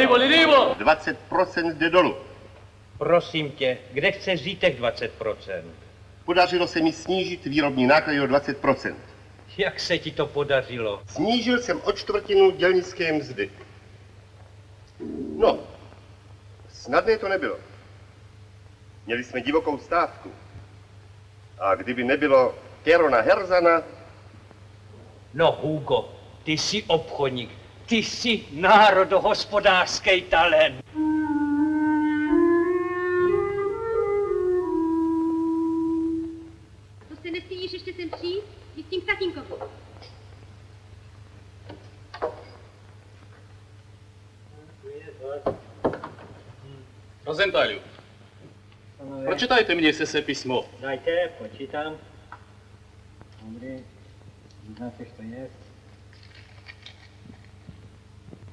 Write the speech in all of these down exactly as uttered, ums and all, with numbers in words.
Voli, livo! Dvacet procent jde dolů. Prosím tě, kde chceš vzít těch dvacet procent? Podařilo se mi snížit výrobní náklady o dvacet procent. Jak se ti to podařilo? Snížil jsem o čtvrtinu dělnické mzdy. No, snadné to nebylo. Měli jsme divokou stávku. A kdyby nebylo Kerona Herzana... No, Hugo, ty jsi obchodník, ty jsi národohospodářský talent. To se nestydíš ještě sem přijít? Jdi s tím k tatínkovi. Rozentálu, pročítejte mně sese pismo. Dajte, počítám. Dobrý, znate što je.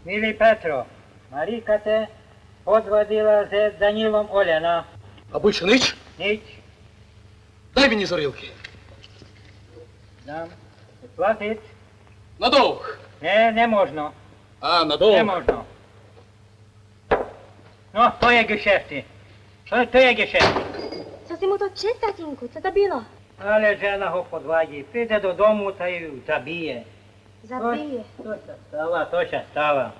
Milý Petro, Marika te podvadila ze Danilom Oljana. A bільше ніч? Ніч. Дай мені зорілки. Дам. Платить. На довг. Не, не можна. А, на довг. Не можна. Но, то є гешефты. То, то є гешефты. Co si mu to čet, tatínku? Co to bylo? Ale žena ho podvádí. Přijde do domu, ta ju zabije. Zabije. To, to ся стало, to ся стало.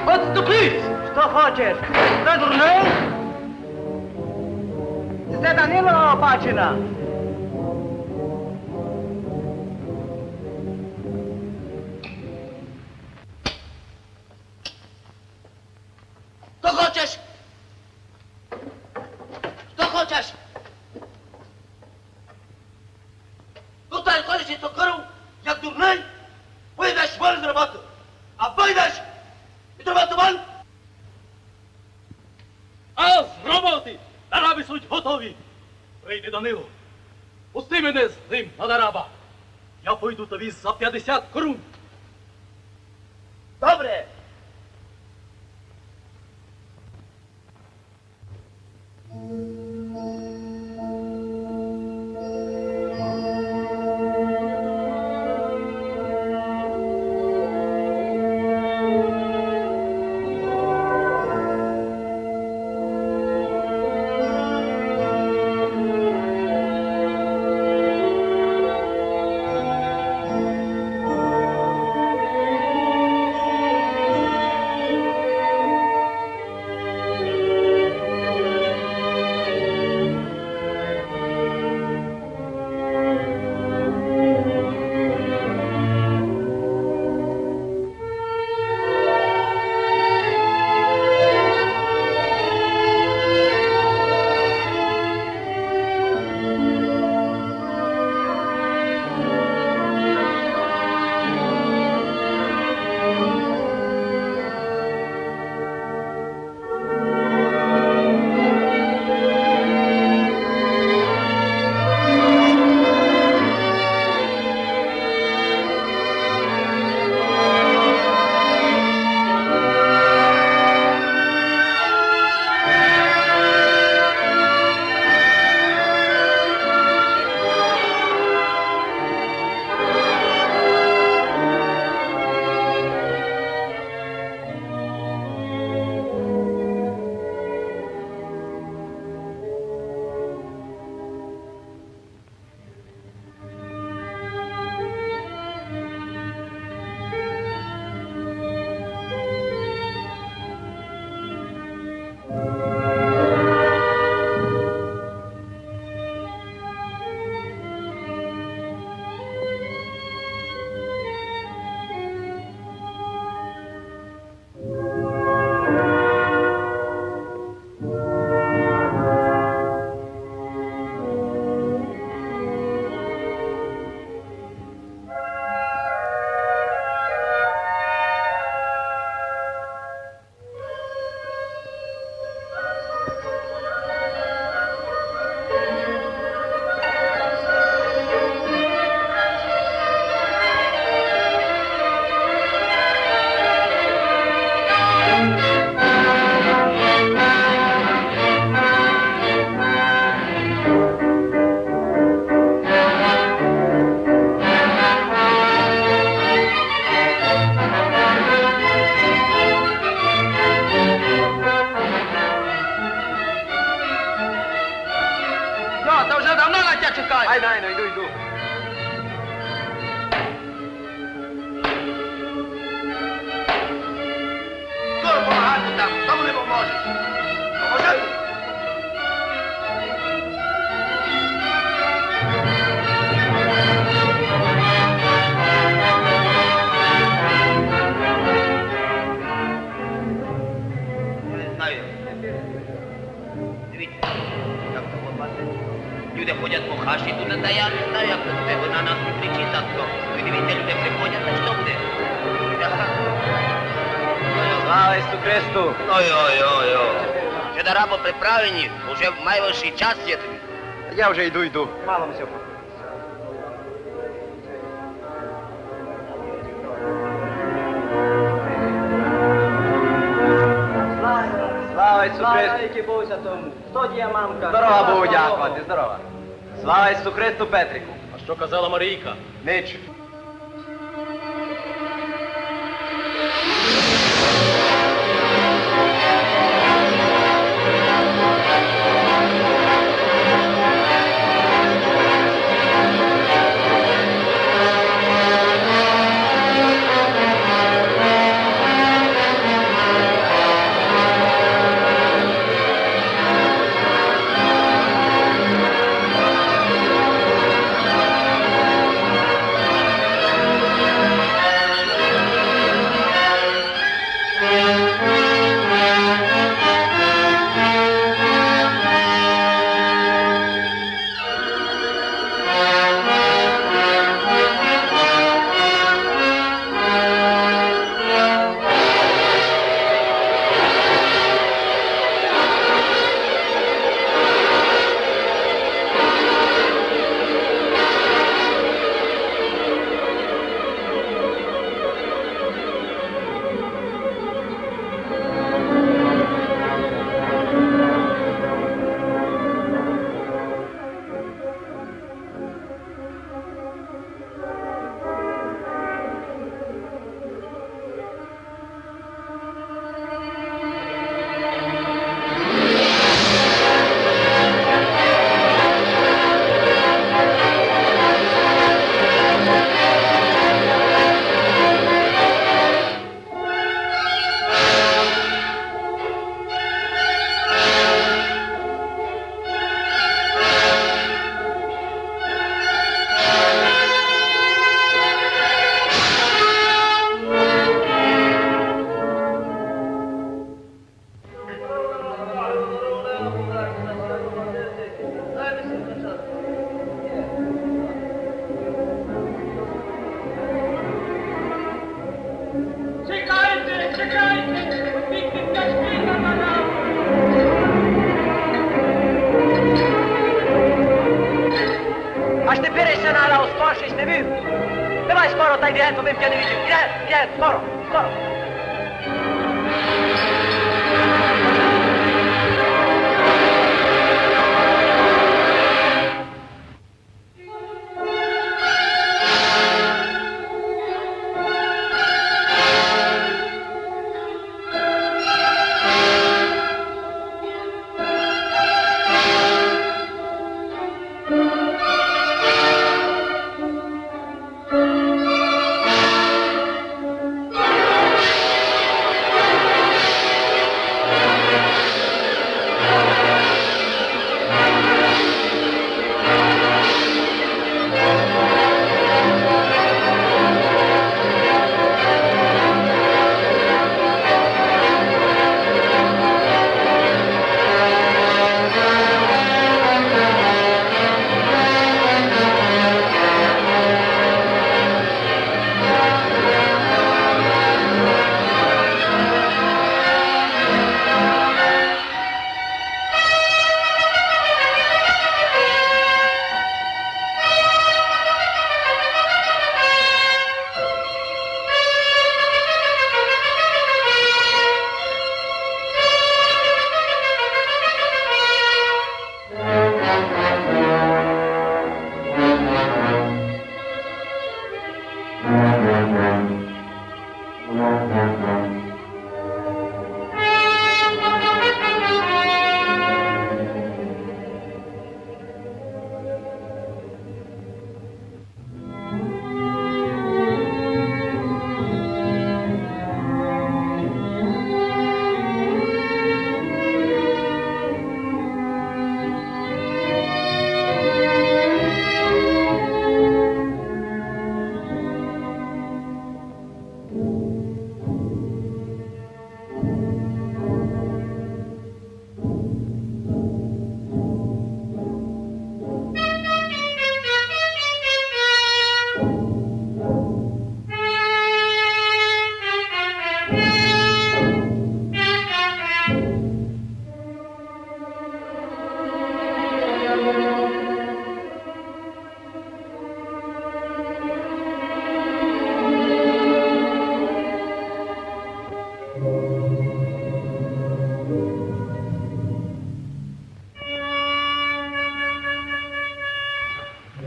Отступіть! Што хочеш? Ти дурный? Се Данило Опачина. Што хочеш? Што хочеш? Тутай ходиш из тот коров, як дурный, пойдеш вон з роботы. А пойдеш из роботы вон! А з роботы! Дарабы суть готові! Прийде Данило. Пусти мене з ним на дараба. Я пойду тобі за пятдесят корун. Добре! Я чекаю. Айно, айно, иду, иду. Хто помагати там? Кому не поможеш? Поможи! Я не знаю. Дивіться, як то лопати. Люди ходять по хащі туди, та я не знаю, як то буде. Вона нам не кричить так, то. Ви дивіться, люди приходять, та що буде? Слава Ісусу Христу! Ой-ой-ой-ой. Ще дарабо приправлені, уже май вищий час є тобі. Я вже йду, йду. Мало ми сього. Слава Ісусу Христу! Слава навікы Богу Святому! Хто діє мамка? Здорова, Богу дякувати, здорова. Слава Ісусу Христу, Петрику! А що казала Марійка? Нич. Чекайте, чекайте! Бігти, пішли на нараз! Аж тепер іщи нараз скорше не бив. Давай скоро, тай бігай, бо бым тя не видів. Іде, іде, скоро, скоро.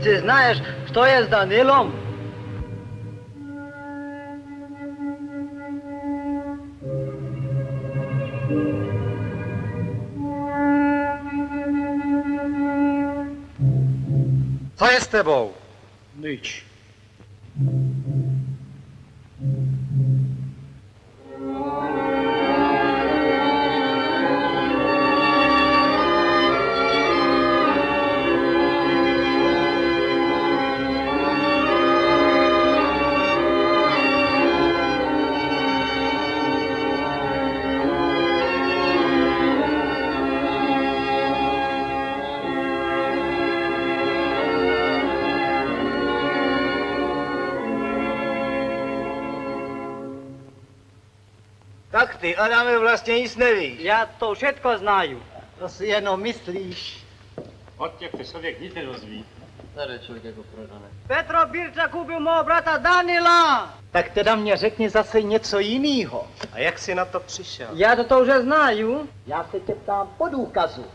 Ty znaješ, što je s Danilom? Co je s tebou? Nič. Tak ty, Adame, vlastne nic nevíš. Ja to šetko znaju. To si jen myslíš. Od tě se člověk nic nedozví. Tady je člověk jako prodané. Petro Birča kúpil môjho brata Danila. Tak teda mně řekni zase něco jinýho. A jak jsi na to přišel? Ja to, to už znaju. Já se tě ptám po dôkazu.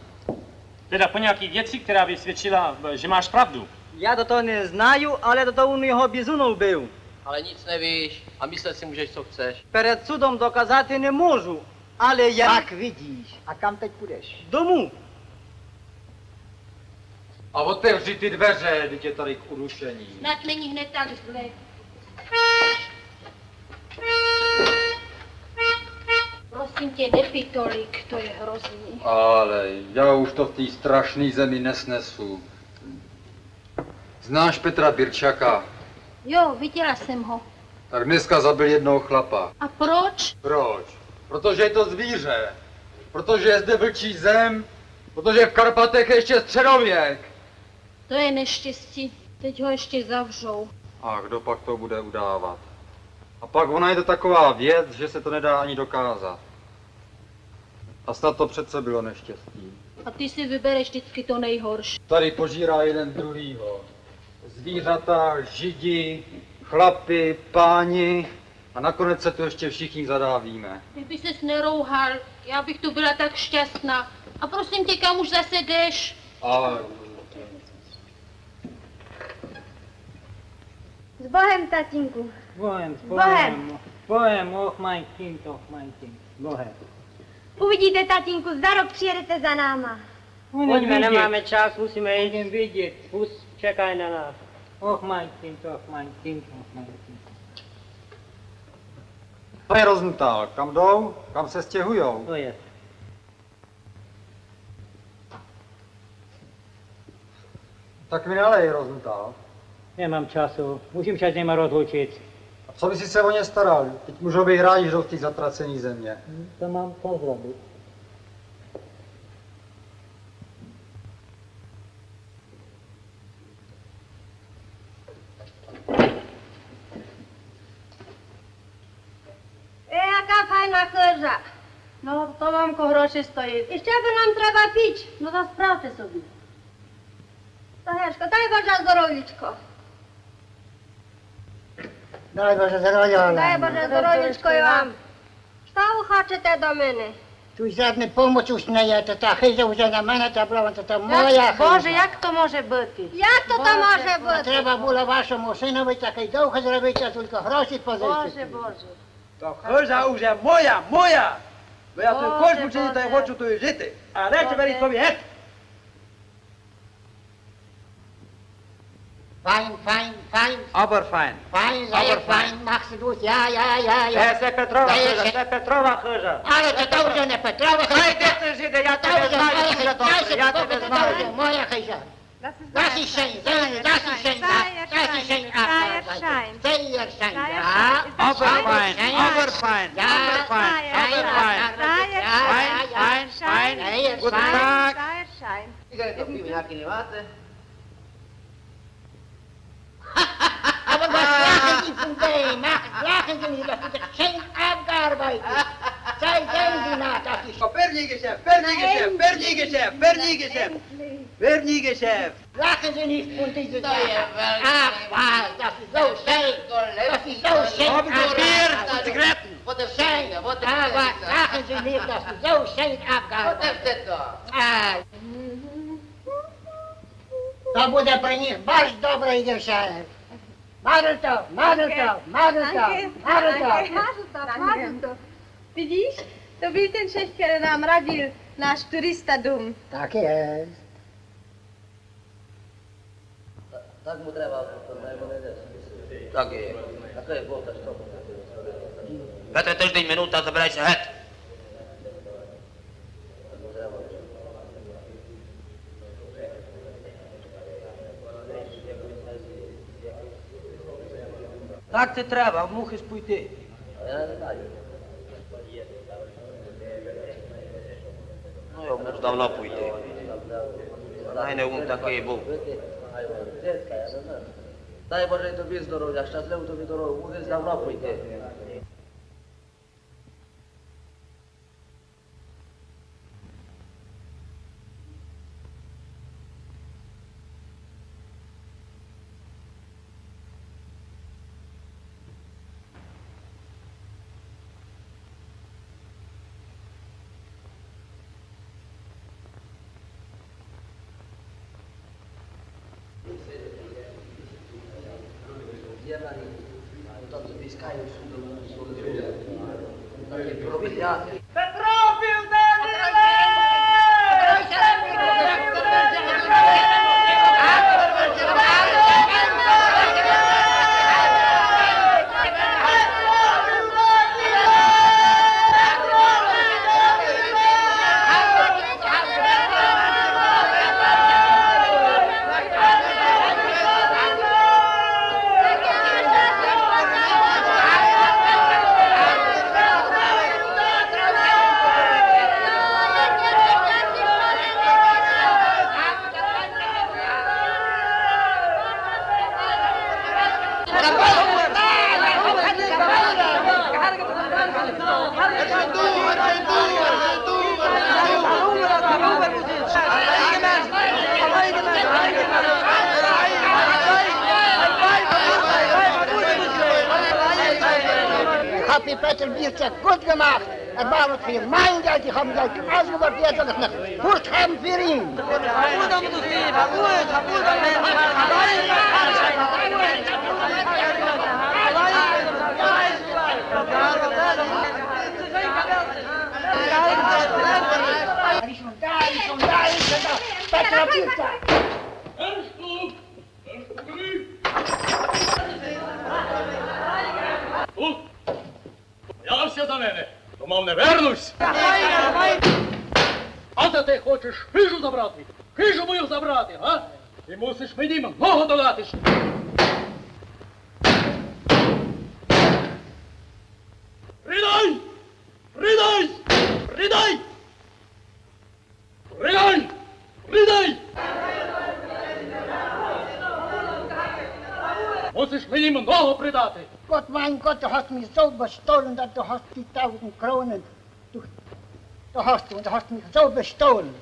Teda po nějaký věci, která by svědčila, že máš pravdu. Ja do toho neznaju, ale do toho u něho bizunov běl. Ale nic nevíš a myslet si můžeš, co chceš. Před sudom dokázat nemôžu, ale ja... Tak vidíš. A kam teď půjdeš? Domov. A otevři ty dveře, vždyť je tady k udušení. Snad není hned tak zle. Prosím tě, nepij tolik, to je hrozný. Ale já už to v té strašné zemi nesnesu. Znáš Petra Birčaka? Jo, viděla jsem ho. Tak dneska zabil jednoho chlapa. A proč? Proč? Protože je to zvíře. Protože je zde vlčí zem. Protože v Karpatech je ještě středověk. To je neštěstí. Teď ho ještě zavřou. A kdo pak to bude udávat? A pak ona je to taková věc, že se to nedá ani dokázat. A snad to přece bylo neštěstí. A ty si vybereš vždycky to nejhorší. Tady požírá jeden druhýho. Zvířata, židi, chlapi, páni a nakonec se tu ještě všichni zadávíme. Ty by ses nerouhal, já bych tu byla tak šťastná. A prosím tě, kam už zase jdeš? A S Bohem, tatínku. S Bohem, s Bohem. S Bohem. S Bohem, och mein Kind, och mein Kind. S Bohem. Uvidíte, tatínku, za rok přijedete za náma. Pojďme, nemáme čas, musíme jít. Pojďme vidět. Pus čekají na nás. Och mein Kind, och mein Kind, och mein Kind. To je Rosenthal. Kam jdou? Kam se stěhujou? To je. Tak mi nalej, Rosenthal. Nemám času. Musím se s nima rozloučit. A co by si se o ně staral? Teď můžou být rádi, že jdou z té zatracené země. To mám co zrobit. E, jaká fajná chyža. No, to, mamko, hroši stojí. Ešte by nam treba pić. No, tak spravte sobie. To heško, daj Bože zdrowičko. Daj Bože zdrowičko. Daj Bože zdrowičko i vam. Што ухачете до мене? Туй жадна помоч уж не є, то та хижа уж на мене, та була, то, то моя хижа. Боже, як то може быти? Як то, то може быти? Треба було вашому сынови такый дом зробити, а тілько гроші позичити. Боже, Боже. То хижа уж є моя, моя! Бо я туй хочу жити, та я хочу туй жити. А речі беріть собі геть! Файн, файн, файн. Обер файн. Файн, обер файн. Файн, мах си дусь, я, я, я, я. Е, се Петрова хижа, се Петрова хижа. Але то, то уж не Петрова хижа. Ай, де ты, жиде, я тебе знаю, хижа добра, я тебе знаю. То уж моя хижа. Das ist Seyerschein, Seyerschein, Seyerschein, Seyerschein. Обер файн, обер файн, обер файн, обер файн. Файн, файн, файн. Гутен Таг. Сіґареты, пиво някоє не маєте? Aber was lachen Sie von dem? Mach, lachen Sie nicht, lassen Sie sich schön abgearbeitet. Sei, sehen Sie mal, das ist... Bernie Geschäft, Bernie Geschäft, Bernie Geschäft, Bernie Geschäft. Endlich. Bernie Geschäft. Lachen Sie nicht von dieser Sache. Ach, was, das ist so schön. Das ist so schön. Haben Sie Bier und Zigaretten? Schön. Aber lachen Sie nicht, das ist so schön abgearbeitet. Ah. То буде при них баш добрый десерт. Марто, Марто, Марто, Марто. Марто, Марто. Видиш, то быв тот шеф, котрый нам радил наш туриста дом. Так єст. Так му треба, то най буде десь. Так є. Такый бог, та што буде? Петре, тыждень, минута, забирай ся гет. Так ти треба, мусиш пойти. Ну, я мушу давно пойти. Най не вун такый быв. Дай Боже тобі здоровя, щасливу тобі дорогу, мусиш давно пойти. Хапи Петер Бирца, gut gemacht. Er war für mein Geld, ich habe Geld ausgegeben, er soll es nicht. Furcht haben für ihn. Schon da, schon da, schon da. Peter Pizza. Боявся за мене, то мав не вернусь. А та ти хочеш хижу забрати? Хижу мою забрати, а? Ти мусиш мені много додати. Придай! Придай! Придай! Придай! Придай! Мусиш мені много придати. Gott, mein Gott, du hast mich so bestohlen, dass du hast die tausend Kronen. Du, du hast, du hast mich so bestohlen.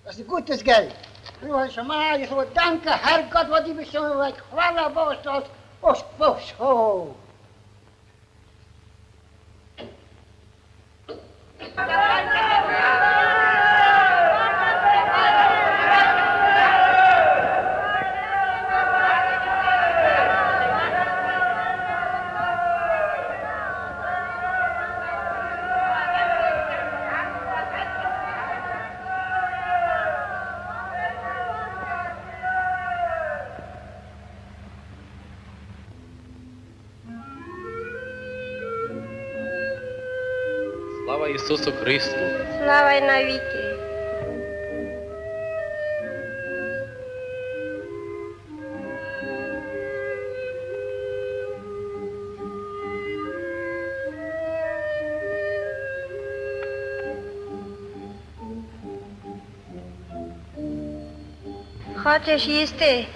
Das ist gutes Geld. Слава Богу, што ти быв со мнов, хвала Богу, што ось, ось, о. Слава Ісусу Христу! Слава й навіки! Хочеш їсти?